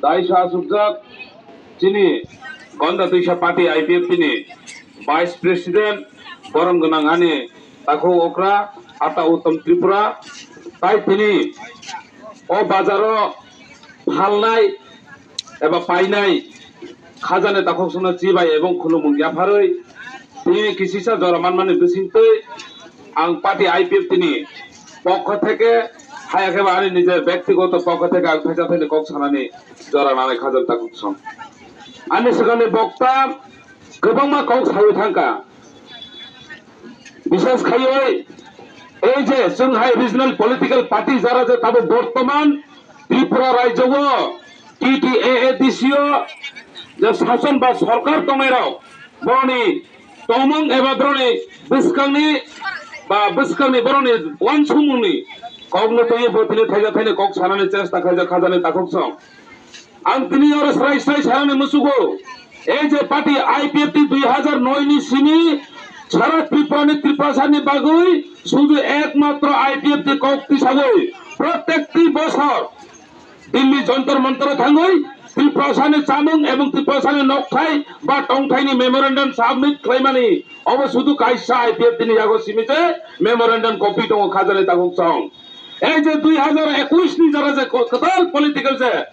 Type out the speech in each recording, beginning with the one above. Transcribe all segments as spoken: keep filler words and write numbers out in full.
Daiso asukjak chini Gonda Twisa Party I P F T ni Vice President borom gwnang ani takhuk okra Ata Uttom Tripura tai tini o bazaro phalnai eba painai khajani takhuk songno chibai ebong khulumung yapharwi tini kisisa jora manmani bisingtwi ang party I P F T ni pokho theke haya khe ba ani nijer bektigoto pokho theke ang thaisa thaini kok sanani jora nanai khajani takhuk song. Ani swkangni bokta kwbangma kok sawi thangkha. Bishes khaiwi ei je chwng hai regional political party jara je tabuk bortoman Tripura rajyo o T T A A D C o je sason ba sorkar tongnairok boroni tongmung eba boroni bwskangni ba bwskangni boroni uansukmungni kokno twiwi bo tini thaisa thaini kok sanani chesta khaijak khajani takhuk song. Ang tini oro srai srai sanani musugo, ei je party I P F T dui hazar noi ni simi sara Tripura ni Tiprasa ni bagwi sudu ekmatro I P F T kok tisagwi protekti bosor Delhi Jantar Mantar thangwi Tiprasa ni chamung ebong Tiprasa ni nokthai ba tongthai ni memorandum submit khlaimani obo sudu kaisa I P F T ni yago simi je memorandum copy tongo khajani takhuk song. Ei je dui hazar ekwis ni jora je ko-, kwtal political je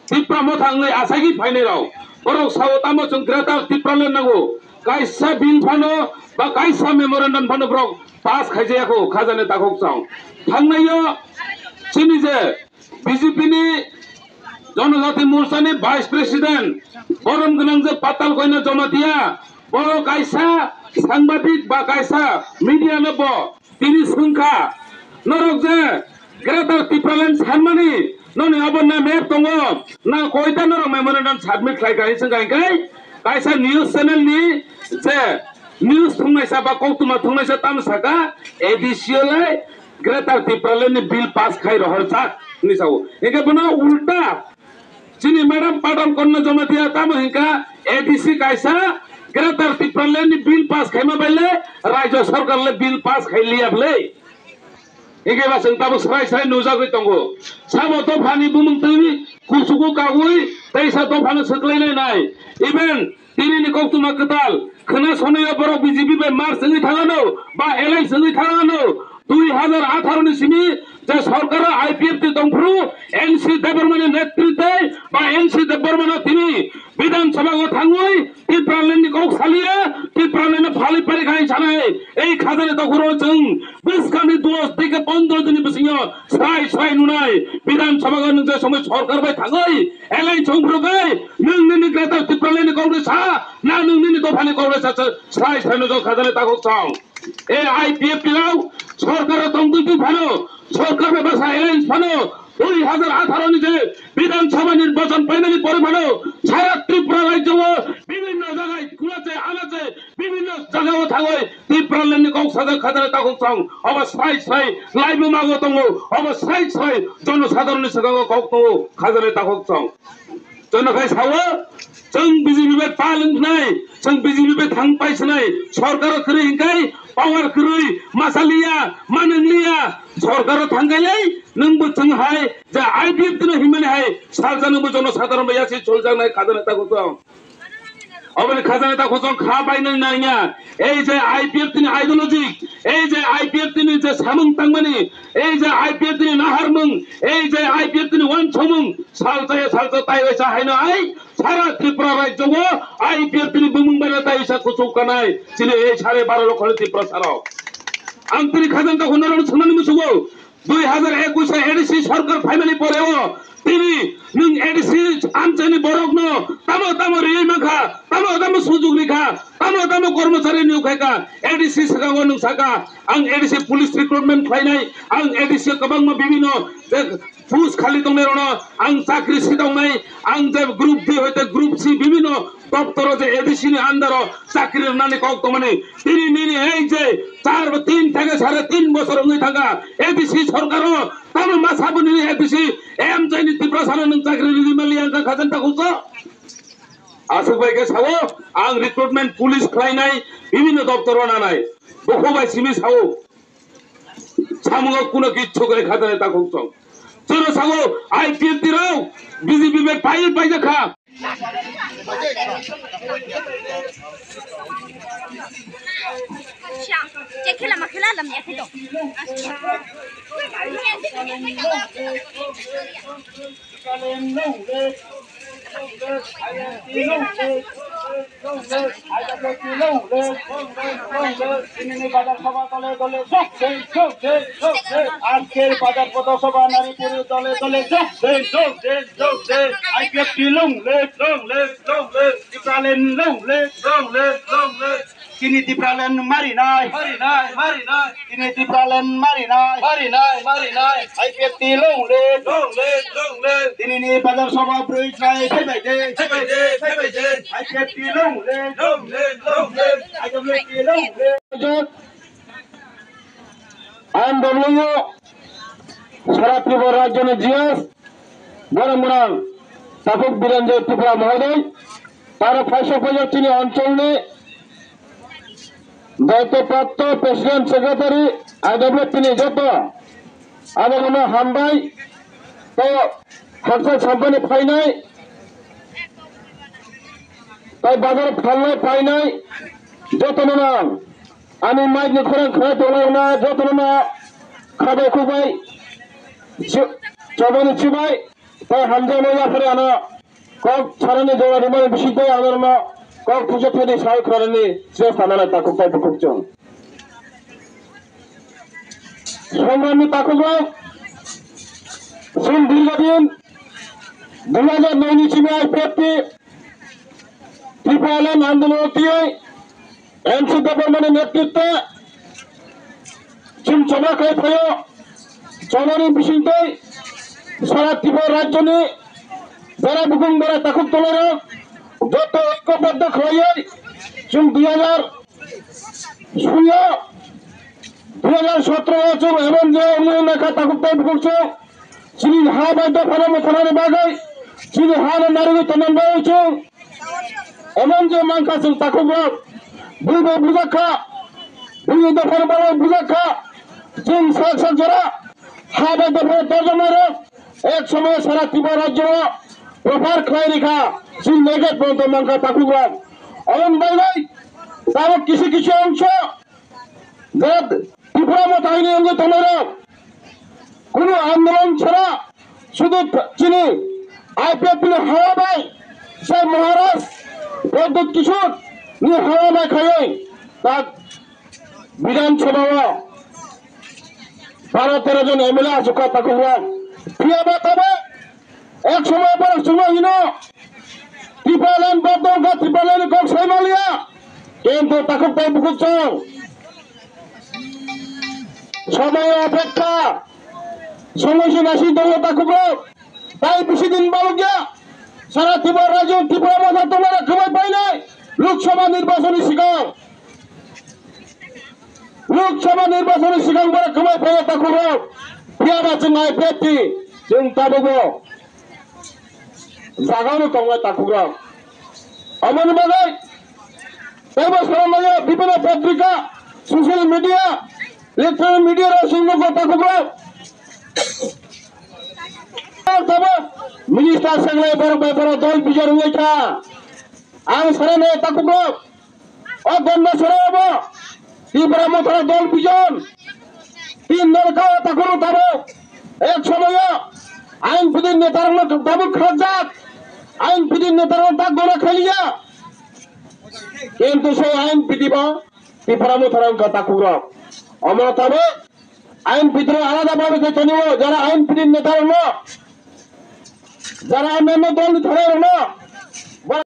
Tipra Motha wngwi achaigwi phainai rok. Borok sao tamo chwng Greater Tipraland nango. Kaisa bill phano ba kaisa memorandum phano borok pass khaijaya kho khajani takhuk song. Thangnaio chini je B J P ni Janajati Morcha ni Vice President borom gwnang je Patal Koina Jamatia borok kaisa sangbadik ba kaisa media no bo tini swngkha, norok je Greater Tipraland sanmani, noni abo na map tongo, na koita norok memorandum submit khlaikha, hwnwi swngkha, hinkhe kaisa news channel ni je news thungnaisa ba koktwma thungnaisa tamo saka, A D C o lai Greater Tipraland ni bill pass khai rohorjak hinwi sao. Hinkhe bono ulta Chini madam Patal Koina Jamatia tamo hinkha A D C kaisa Greater Tipraland ni bill pass khaima bai le rajya sarkar le bill pass khai liya bwle. Hinkhe ba chwng tabuk srai srai nujagwi tongo. Sabo dophani bumung twi kuchugo kagwi teisa dophano swklai nai nai. Even Tini ni koktwma kwtal khwna sonwi o borok B J P bai merge wngwi thangano ba alliance wngwi thangano. Dui hazar atharo ni simi je sorkar o I P F T tongphuru N C Debbarma ni netritwe ba N C Debbarma no tini Bidhan Sabha o thangwi Tipraland ni kok salia Tipraland no phalwi pari khai sanai ei khajani dokhoro chwng bwskangni dos theke pondro din ni bisingo srai srai nunai Bidhan Sabha o nwng je somoi sorkar bai thangwi Elai chongphuru kai, nwng nini Greater Tipraland ni Congress ha, na nwng nini dopha ni Congress ha, srai srai no jok khajani takhuk song. E I P F T rao sorkar o tongtwi twi phano, sorkar bai bwsa alliance phano, dui hazar atharo ni je Bidhan Sabha nirbachan painani pore phano, sara Tripura rajyo o bibhinno jagai, kulache, alache, bibhinno jaga o thangwi Tipraland ni kok sajak khajani takhuk song. Obo srai srai laibu mago tongo, obo srai srai jono sadharon ni swkango kok tongo khajani takhuk song. Jono khai sao, chwng B J P bai pal wngkhnai, chwng B J P bai thang pai swnai, sorkar o kwrwi hinkai, power kwrwi, masaliya, manangliya, sorkar o thangkai lai, nwngbo chwng hai, je I P F T no himani hai, salsa nwngbo jono sadharon bai yasi choljaknai khajani takhuk song. Oboni khajani takhuk song kha bainani nangya. Ei je I P F T ni ideology, ei je I P F T ni je samung tangmani, ei je I P F T ni naharmung, ei je I P F T ni wansomung, salsa ya salsa tai waisa haino ai, sara Tripura rajyo o I P F T ni bumung bai tai sa kuchuk kanai, chini ei sare baro lokho ni Tripura sarok. Ang tini khajani takhuk norok swnani musugo, Dui hazar ekwis o A D C sorkar phaimani pore o tini nwng A D C amchaini borokno tamo tamo riwi mankha, tamo tamo sujuk rikha, tamo tamo kormochari niyok khaikha. A D C swkango nwng saka, ang A D C police recruitment khlainai, ang A D C kwbangma bibhinno je post khali tongnairokno ang chakri sitongnai, ang je group D hoite group C bibhinno doptoro je A D C ni under o chakri rwnani kok tongmani. Tini nini ei je char ba tin theke sare tin bosor wngwi thangkha A D C sorkar o, tamo ma sabo nini A D C M J ni Tiprasa no nwng chakri rwgwi manliya wngkha khajani takhuk song. Aswk bai khe sao ang recruitment police khlainai bibhinno doptoro nanai. Bokho bai simi sao. Samungo kuno kichu kwrwi khajani takhuk song. Chwrw sago, I P F T rok B J P bai pai paijak kha. Long live, long live, long live, long live, long live. Tinini bazar sobha dole dole jog de, jog de, jog de. Ajker bazar podoshoba Naripuri dole dole jog de, jog de, jog de. I P F T long live, long live, long live. Tipraland long live, long live, long live. Tini Tipraland marinai, marinai, marinai. Tini Tipraland marinai. Marinai, marinai. I P F T long live. Long live, long live. Tinini bazar sobha brwi chai phaibai de. Phaibai de, phaibai de. I P F T long live. Long live, long live. I W T long live. Ang W sara Tripura rajyoni G S borok mwnang Takhuk Birenjay Tripura mohoday. Taro phaisok phaisok chini oncholni Daitopprapto President Secretary I W T ni joto abono hambai tei hakchal sampani phainai tei bazar phalnai phainai jotono no ang ani mic ni khorang khna tonglaina jotono no khabai khukbai chobani chibai tei hamjakmani yaphari ano kok sanani jora rimani bisingtwi ang norokno kok thungsa thani sai khorani chwng sanani takhuk tei bukhuk chwng. Songrami takhukrok, chwng dirghodin dui hajar noi ni simi I P F T Tripura Land Andolon twiwi M C Debbarmani netritwe chwng choba khai phaio. Chobani bisingtwi sara Tripura rajyoni jara bukhung bara takhuk tonglairok joto oikoboddo khlaiwi chwng dui hajar suyo dui hajar sotro o chwng emon je wngwi wngkha takhuk tei bukhuk chwng chini ha bai dophano mwthanani bagwi chini hano narwgwi tongmani bagwi chwng Emon je mankha chwng takhukrok, buibo bujak kha, buini dophani bagwi bujak kha, chwng sak sak jora ha bai dophani torjaknairok ek somoy sara Tripura rajyo o prophar khlai rikha, chwng negate poronto mankha takhukrok. Omoni bagwi tabuk kisu kisu ongso je Tripura motha hwnwi wngwi tongnairok kunu andolon chara sudu th-, chini I P F T ni hawa bai sai Maharaj Pradyut Kishore ni hawa bai khaiwi tak Bidhan Sabha o baro tero jon M L A achukha takhukrok. Phiya ba tabuk ek somoy borok chwngno hino Tipraland bad dongkha, Tipraland ni kok sai manliya. Kintu takhuk tei bukhuk chwng somoy opekkha, somoy se nasi tongo takhukrok. Tai bisi din balokya sara Tripura rajyo Tripura motha tongnai kwbai painai Lok Sabha nirbachon ni sikang. Lok Sabha nirbachon ni sikang borok kwbai phaiya takhukrok. Phiya ba chwng I P F T chwng tabukbo jagao no tongnai takhukrok. Omoni bagwi teibo sara maya bibhinno patrika, social media, electronic media rok chwng nukgo takhukrok. Tabuk minister seglai borok bai borok dol bijor wngwi kha. Ang sara maya takhukrok. O Gonda Sora bo Tipra Motha dol bijon tin dol ka takhuk tabuk ek somoyo I N P T ni netarokno tabuk khakjak, I N P T ni netarokno tak gora khaliya. Kintu se I N P T bo Tipra Motha rok wngkha takhukrok. Omo tabuk I N P T rok alada babe khe tonio, jara I N P T ni netarokno, jara M N A dol ni thanairokno